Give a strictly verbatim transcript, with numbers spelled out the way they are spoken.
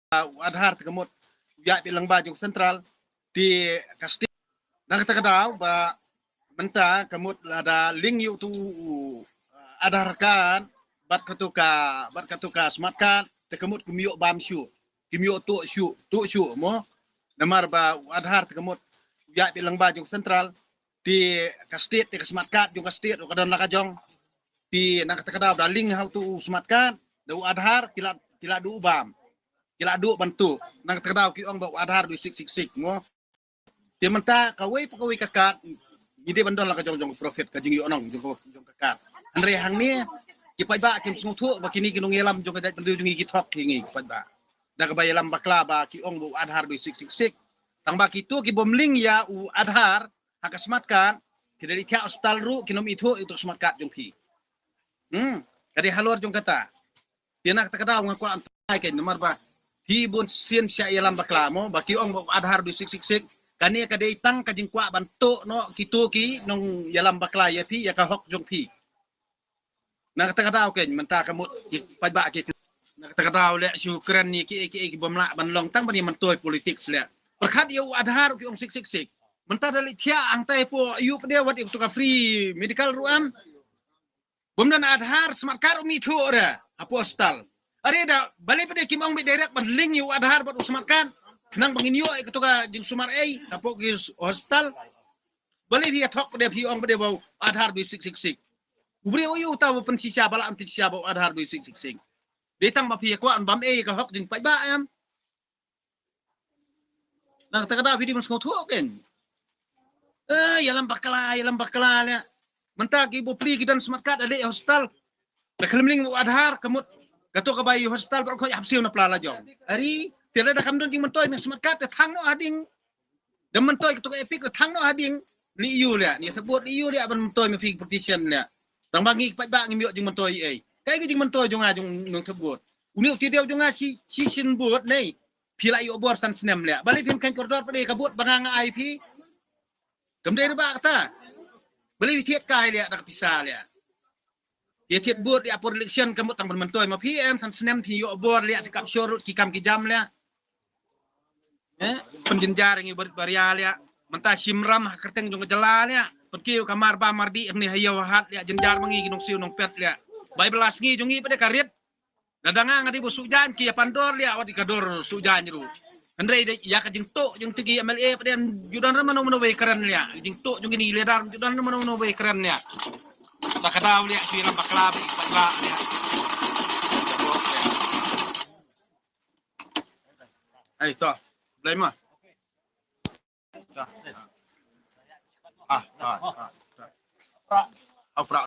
u Aadhaar te ka mut u ïaid beit lyngba jong central, te ka state. Na kata ka daw ba mynta ka mut lada link ïa utu u Aadhaar card bad katu ka, bad katu ka smart card, te ka mut kim ïoh bam shuh, kim ïoh tuh shuh, tuh shuh mo. Namar ba u Aadhaar te ka mut u ïaid beit lyngba jong central, te ka state, te ka smart card jong ka state ruh ka don la ka jong. Te na kata ka daw da link ha utu u smart card da u Aadhaar, ki la, ki la duh bam, ki la duh ban tuh. Na kata ka daw ki ong ba u Aadhaar dui six six six mo. Te mynta kawei pa kawei ka card ngi dei ban don la ka jong jong ka profit, ka jingïohnong jong ka, jong ka card. Hynrei hangne ki paidbah kim sngewthuh ba kine ki nongïalam jong ka jaitbynriew jong ngi ki thok ïa ngi ki paidbah da kaba ïalam bakla ba ki ong ba u Aadhaar dui six six six. Tang ba kito ki bym link ïa u Aadhaar ha ka smart card, ki da leit thiah hospital ruh kin ym ithuh ïa utu ka smart card jong phi. Hmm, ka dei halor jong kata. Te na kata ka daw nga kwah ban trai kein namar ba phi bun sien shah ïalam bakla mo, ba ki ong ba u Aadhaar dui six six six. Kane ka dei tang ka jingkwah ban tuh noh kito ki nongïalam bakla ïa phi, ïa ka hok jong phi. Na kata ka daw kein mynta ka mut ki paidbah ki, na kata ka daw leh shu kren ïa kiei kiei ki bym lah ban long tang ban ïa myntoi politics leh. Pyrkhat ïa u Aadhaar ki ong six six six. Mynta da leit thiah hangtai hapoh ïu pat de wat ïa utu ka free medical ruh em. Bym don Aadhaar, smart card um ithuh re hapoh hospital. Are da balei pat de kim ong beit direct ban link ïa u Aadhaar bad u smart card, khnang ba ngin ïoh ïa kato ka jingsumar ei hapoh ki hospital. Balei phi ïa thok pat de, phi ong pat de ba u Aadhaar dui six six six. U briew aïu uta ba pynshisha, ba lah pynshisha ba u Aadhaar dui six six six? Dei tang ba phi ïa kwah ban bam ei ïa ka hok jingpaidbah em. Na kata ka daw phi dei ban sngewthuh kein. Eh, ïalam bakla, ïalam bakla leh. Mynta ki bapli ki don smart card da leit hospital, da khlem link u Aadhaar ka mut kato ka bai hospital baroh khoit hap siew na pla la jong. Are te lada kam don jingmyntoi me smart card te thang noh hading. Da myntoi kato ka EPIC te thang noh hading. Leit ïu leh, ne thep vote leit ïu leh ban myntoi me phi politician leh. Tang ba ngi paidbah ngim ïoh jingmyntoi ei. Kaei ka jingmyntoi jong nga jong nongthep vote? Une u Tidew jong nga shi, shi sien vote nei. Phi la ïoh bor san snem leh. Balei phim kheiñ kordor pat de ka vote ba nga nga ai phi? Kam dei ruh ba kata. Balei phi thied kai leh da ka pisa leh? Phi thied vote leh por election ka mut tang ban myntoi ma phi em, san snem phi ïoh bor leh, phi kap shorut ki kam ki jam leh. Eh, pynjynjar ïa ngi barit baria leh. Mynta shim ram ha kyrteng jong ka jylla leh. Pynkiew ka mar ba mar dih hangne ha ïew ha hat leh, jynjar ma ngi ki nongsiew nongpet leh. Bai blas ngi jong ngi pat de ka rit. Lada nga nga dei ba suh jaiñ ki ïa pan dor leh, wat ïa ka dor suh jaiñ ruh. Hynrei de ïa ka jingtuh jong ki MLA pat de ju don re mano mano wei kren leh. Jingtuh jong kine ki leader ju don re mano mano wei kren leh. Ta ka daw leh shu ïalam bakla bad i paidbah leh. Ai to. Blei ma. Ah, ah, ah, ah. Au pra,